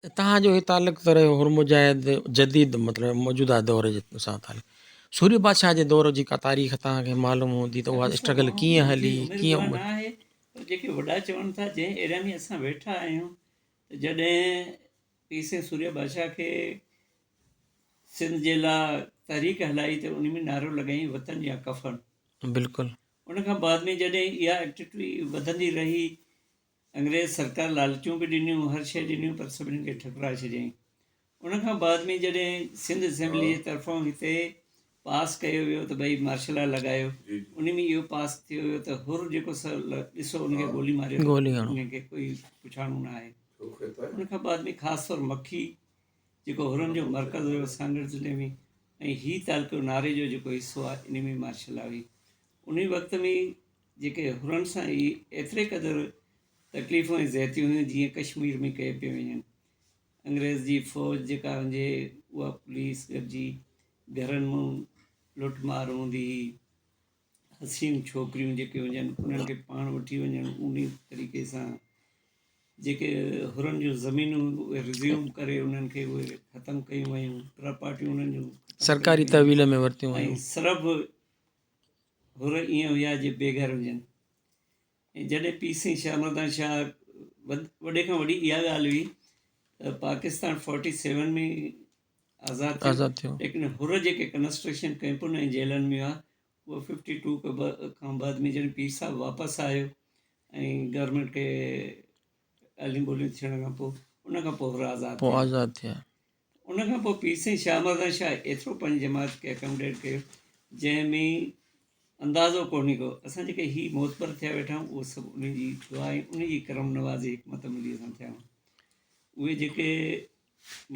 توهان جو هي تعلق ته رهيو حر مجاهد جديد مطلب موجوده دور جي سان تعلق سوري بادشاهه جي دور جي ڪا تاريخ توهان کي معلوم هوندي ته اها اسٽرگل ڪيئن هلي ڪيئن ناهي پر جيڪي وڏا چون ٿا جنهن ايريا ۾ اسان ويٺا آهيون ته جڏهن پير سائين سوري بادشاهه کي سنڌ جي لا تحريڪ هلائي ته ان ۾ نعرو لڳائين وطن يا ڪفن بلڪل ان کان بعد ۾ جڏهن اها ايڪٽيوٽي وڌندي رهي انگريز سرڪار لالچون به ڏنيون، هر شيء ڏنيون پر سڀني کي ٺڪرائي ڇڏيائين. ان کان بعد ۾ جڏهن سنڌ اسيمبلي جي طرفان هتي پاس ڪيو ويو ته ڀئي مارشل لا لڳايو، ان ۾ اهو پاس ٿيو ويو ته حر جيڪو ڏسو ان کي گولي ماريو ته ان کي ڪوئي پڇاڻو نه آهي. ان کان بعد ۾ خاص طور مکي جيڪو حرن جو مرڪز هيو سانگهڙ ضلعي ۾ ۽ هي تعلقو ناري جو جيڪو حصو آهي ان ۾ مارشل لا هئي. انهي وقت ۾ جيڪي حرن سان ئي ايتري قدر تڪليفون ۽ زيادتيون هيون جيئن ڪشمير ۾ ڪئي پيون وڃن. انگريز جي فوج جيڪا هجي اها پوليس گڏجي گهرن مون لٽ مار هوندي هئي. حسين ڇوڪريون جيڪي هجن انهن کي پاڻ وٺي وڃڻ انهي طريقي سان جيڪي حرن جون زمينون اهي رزيوم ڪري انهن کي اهي ختم ڪيون ويون پراپرٽيون انهن جون سرڪاري تحويل ۾ ورتيون ويون ۽ سرب حر ائين هيا جي بي گهر هجن ۽ جڏهن پير سائين شاهه مردان شاهه وڏي کان وڏي اها ڳالهه هئي ته پاڪستان فورٽي سيون ۾ آزاد ٿيو آزاد ٿيو ليڪن حر جيڪي ڪنسٽرڪشن ڪئمپن ۽ جيلن ۾ هئا اهو ففٽي ٽو کان بعد ۾ جڏهن پير صاحب واپس آيو ۽ گورنمينٽ کي ڳالهيون ٻولهيون ٿيڻ کان پوء ان کان پوء حر آزاد پوء آزاد ٿيا ان کان پوء پير سائين شاهه مردان شاهه ايترو پنهنجي جماعت کي اڪامڊيٽ ڪيو جنهن ۾ اندازو ڪونهي ڪو اسان جيڪي هي معتبر ٿيا ويٺا آهيون اهو سڀ ان جي دعا ۽ ان جي ڪرم نوازي حڪمت عملي سان ٿيا آهيون اهي جيڪي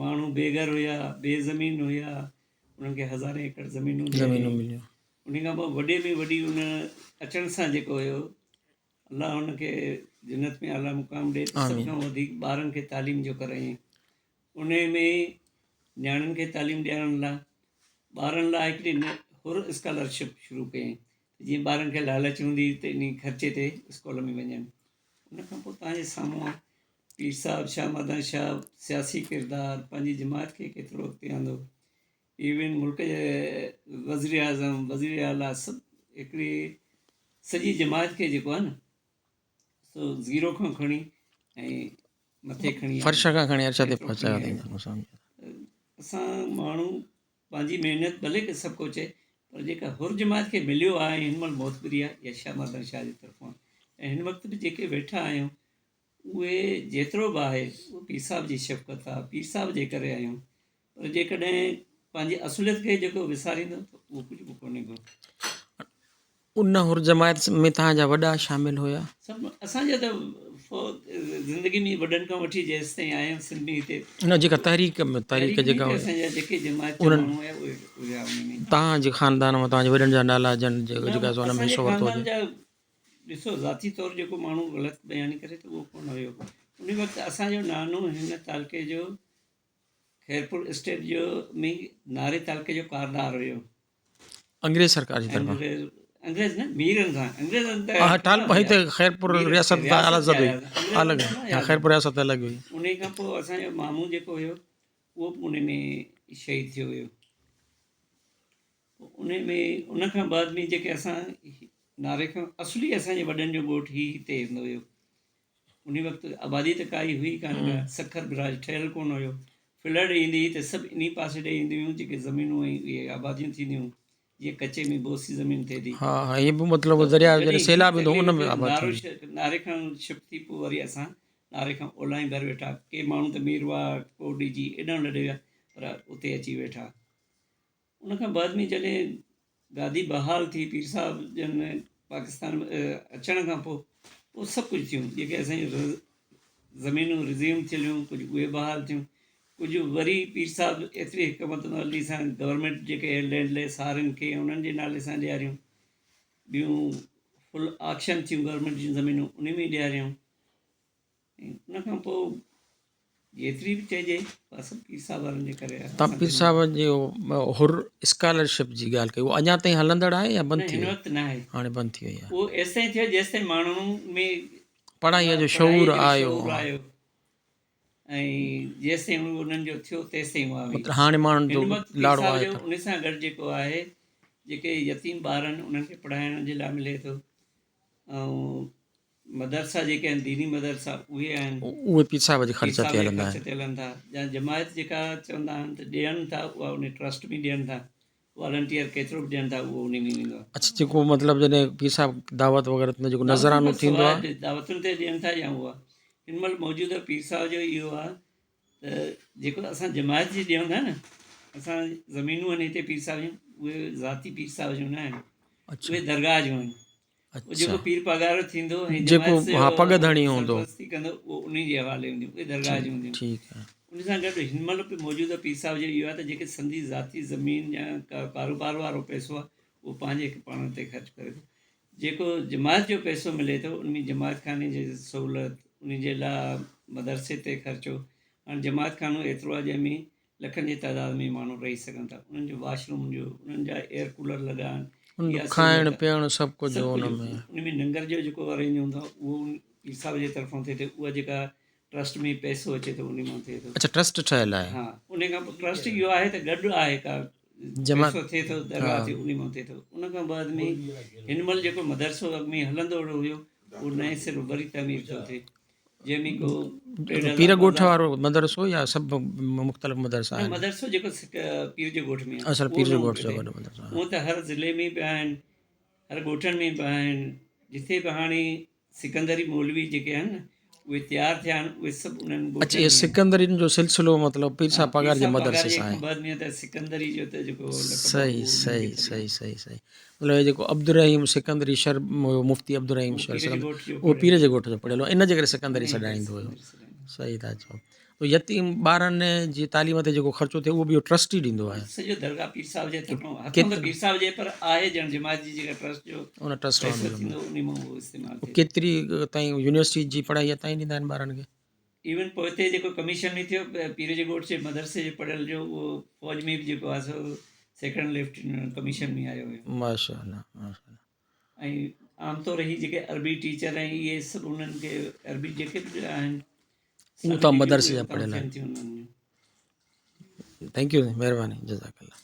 ماڻهو بي گهر هيا بي زمين هيا انهن کي هزارين ايڪڙ زمينون زمينون مليون ان کان پوء وڏي ۾ وڏي ان اچڻ سان جيڪو هيو الله ان کي جنت ۾ اعليٰ مقام ڏي سڀ کان وڌيڪ ٻارن کي تعليم جو ڪرايائين انهيء ۾ نياڻين کي تعليم ڏيارڻ لاء ٻارن لاء هڪڙي حر اسڪالرشپ شروع ڪيائين ته جيئن ٻارن کي لالچ هوندي ته انهي خرچي تي اسڪول ۾ وڃن. ان کان پوء توهان جي سامهون آهي پير صاحب شاهه مردان شاهه سياسي ڪردار پنهنجي جماعت کي ڪيترو اڳتي آندو. ايون ملڪ جي وزيراعظم، وزيراعليٰ سڀ هڪڙي سڄي جماعت کي جيڪو آهي نه سو زيرو کان کڻي ۽ مٿي کڻي فرش کان کڻي عرش تي پهچايو اٿئي اسان ماڻهو پنهنجي محنت ڀلي ڪي سڀ ڪو چئي پر جيڪا حر جماعت کي مليو آهي هن مهل معتبري آهي يا شاهه مردان شاهه جي طرفان ۽ هن وقت به جيڪي ويٺا آهيون اهي جيترو به آهي اهو پير صاحب جي شفقت آهي پير صاحب جي ڪري آهيون پر جيڪڏهن پنهنجي اصليت کي جيڪو وساريندو ته اهو ڪجهه به ڪونهي ڪو. ان حر جماعت ۾ توهان جا وڏا شامل هيا؟ سڀ اسان جا ته زندگي ۾ وڏن کان وٺي جيستائين آيا آهيون سنڌ ۾ هتي. نه جيڪا تحريڪ ۾ تحريڪ جيڪا هئي اسان جا جيڪي جماعت جا ماڻهو هيا اهي هيا ان ۾. توهان جي خاندان مان توهان جي وڏن جا نالا جن جيڪا سو ان ۾ حصو ورتو هجي. ڏسو ذاتي طور جيڪو ماڻهو غلط بياني ڪري ته اهو ڪونه هيو ان وقت اسان جو نانو هن تعلقي جو خيرپور اسٽيٽ جو ۾ ناري تعلقي جو ڪاردار هيو. انگريز سرڪار جي طرفان. انگريز نه ميرن سان انگريزن ته ها ٽال هتي خيرپور رياست ته الڳ هئي الڳ ها خيرپور رياست الڳ هئي. انهي کان پوء اسان جو مامو جيڪو هيو اهو به انهي ۾ شهيد ٿيو هيو. انهي ۾ ان کان بعد ۾ جيڪي اسان ناري کان اصلي اسان جي وڏن جو ڳوٺ هي هتي هوندو هيو. انهي وقت آبادي ته ڪائي هئي ڪانه ڪا، سکر براج ٺهيل ڪونه هيو، فلڊ ايندي هئي ته سڀ انهي پاسي ڏي اينديون هيون جيڪي زمينون ۽ اهي آباديون ٿينديون هيون، جيئن ڪچي ۾ بوسي زمين ٿئي ٿي. ها ها ائين به مطلب درياء جڏهن سيلاب ايندو هو ان ۾ آباد ٿيندي هئي. ناري کان شفٽ ٿي پوء وري اسان ناري کان اولاهين ڀر ويٺا، ڪي ماڻهو ته ميرواهه، ڪوٽ ڏيجي ايڏانهن لڏي ويا پر اتي اچي ويٺا. ان کان بعد ۾ جڏهن گادي بحال ٿي پير صاحب جن پاڪستان اچڻ کان پوء پوء سڀ ڪجهه ٿيون جيڪي اسان جون زمينون رزيوم ٿيل هيون ڪجهه اهي بحال ٿيون ڪجهه وري پير صاحب ايتري حڪمت عملي سان گورنمينٽ جيڪي لينڊ ليس هارين کي انهن جي نالي سان ڏياريون ٻيون فل آڪشن ٿيون گورنمينٽ جون زمينون ان ۾ ڏياريون ان کان پوء جيتري به چئجي اها سڀ پير صاحب وارن جي ڪري آهي. تان پير صاحب جي حر اسڪالرشپ جي ڳالهه ڪئي اها اڃا تائين هلندڙ آهي يا بند ٿي وئي؟ هن وقت نه آهي. هاڻي بند ٿي وئي آهي. اهو ايستائين ٿيو جيستائين ماڻهن ۾ پڙهائيء جو شعور آيو. آيو. ۽ جيستائين اهو انهن جو ٿيو تيستائين اها هئي. مطلب هاڻي ماڻهن جو هن وقت پير لاڙو صاحب آهي جو ته. ان سان گڏ جيڪو آهي جيڪي يتيم ٻار آهن انهن کي پڙهائڻ جي لاء ملي ٿو ۽ مدرسا جيڪي آهن ديني مدرسا اهي آهن. اهي پير صاحب جي پير خرچ صاحب تي جي هلندا خرچ آهن. تي هلن ٿا يا جماعت جيڪا چوندا آهن ته ڏين ٿا اها ان ٽرسٽ ۾ ڏين ٿا والنٽيئر ڪيترو به ڏين ٿا اهو ان ۾ ويندو آهي. اڇا جيڪو مطلب جڏهن پير صاحب دعوت وغيره ٿيندو جيڪو دعوتن نذرانو کان ٿيندو سواء آهي. به دعوتن تي ڏين ٿا يا اها هن مهل موجوده پير صاحب جو اهو آهي ته جيڪو اسان جماعت جي ڏيون ٿا نه اسان زمينون آهن هتي پير صاحب جون اهي ذاتي پير صاحب جون نه آهن اهي درگاهه جون آهن جيڪو پير پاڳارو ٿيندو ۽ جيڪو جماعت ها پڳ ڌڻي هوندو سرپرستي ڪندو اهو انهي جي حوالي هونديون اهي درگاهه جون هونديون ٺيڪ آهي. ان سان گڏ هن مهل به موجوده پير صاحب جو اهو آهي ته جيڪي سندي ذاتي زمين يا ڪاروبار وارو پئسو آهي اهو پنهنجي هڪ پاڻ تي خرچ ڪري ٿو جيڪو جماعت جو پئسو ملي ٿو ان ۾ جماعت خاني جي سهولت ان جي لاء مدرسي تي خرچو هاڻي جماعت خانو ايترو آهي جنهن ۾ لکن جي تعداد ۾ ماڻهو رهي سگهن ٿا انهن جو واش روم جو انهن جا ايئر ڪولر لڳا آهن ان اها کائڻ سهولت پيئڻ سڀ ڪجهه سڀ ان ڪجهه ۾ ان ۾ ننگر جو جيڪو ارينج هوندو آهي اهو پير صاحب جي طرفان ٿئي ٿو اها جيڪا ٽرسٽ ۾ پئسو اچي ٿو ان مان ٿئي ٿو. اڇا ٽرسٽ ٺهيل آهي. ها ان کان پوء ٽرسٽ اهو آهي ته گڏ آهي ڪا جمع پئسو ٿئي ٿو ها درگاهه تي ان مان ٿئي ٿو ان کان بعد ۾ هن مهل جيڪو مدرسو اڳ ۾ هلندو هيو اهو نئين سر وري تعمير ٿو ٿئي جنهن ۾ ڪو 1500 پير ڳوٺ هزار وارو مدرسو يا سڀ مختلف مدرسا نه آهن؟ مدرسو جيڪو پير جي ڳوٺ ۾ آهي اصل اهو پير جي نئون ڳوٺ پيو جو ٿئي وڏو مدرسو آهي. هونء ته هر ضلعي ۾ به آهن هر ڳوٺن ۾ به آهن جتي به هاڻي سڪندري مولوي جيڪي آهن نه اهي تيار ٿيا آهن اهي سڀ انهن اچ ڳوٺن اهي ۾ آهن. سڪندرين جو سلسلو مطلب پير ها صاحب پير پاڳاري جي صاحب مدرسي پاڳاري سان کان آهي. بعد ۾ ته سڪندري جو ته جيڪو لقب آهي صحيح اهو انهن کي صحيح ٿيو. صحيح صحيح صحيح مطلب هي جيڪو عبدالرحيم سڪندري شر هيو مفتي عبدالرحيم اهو شر پير جي سڪندري ڳوٺ جو اهو پڙهيل پير جي هو. ڳوٺ جو پڙهيل هو ان جي ڪري سڪندري انهيء ڪري سڏائيندو هيو. سڪندري سڏائيندو هو. صحيح ٿا چئو تو يتيم ٻارن جي تعليم تي جيڪو خرچو ٿئي اهو به اهو ٽرسٽ ئي ڏيندو آهي. سڄو درگاهه پير صاحب جي طرفان هٿون ته ڪيترو پير صاحب جي پر آهي ڄڻ جماعت جي جيڪا ٽرسٽ جو ان ٽرسٽ مان پئسو ملندو. ٿيندو انهي مان اهو استعمال ٿئي ٿو. ڪيتري تائين يونيورسٽي جي پڙهائي تائين ڏيندا آهن ٻارن کي؟ ايون پوئتي جيڪو ڪميشن به ٿيو پير جي ڳوٺ جي مدرسي جي پڙهيل جو اهو فوج ۾ به جيڪو آهي سو سيڪنڊ ليفٽيننٽ ڪميشن ۾ آيو هيو. ماشاء الله ماشاء الله. ۽ عام طور هي جيڪي عربي ٽيچر ۽ اهي سڀ انهن کي عربي جيڪي به آهن اهو سڀ تان ڊگريون مدرسي اهي جا اتان پڙهيل ٿين آهن. ٿيون انهن جون. Thank you مهرباني جزاڪ الله.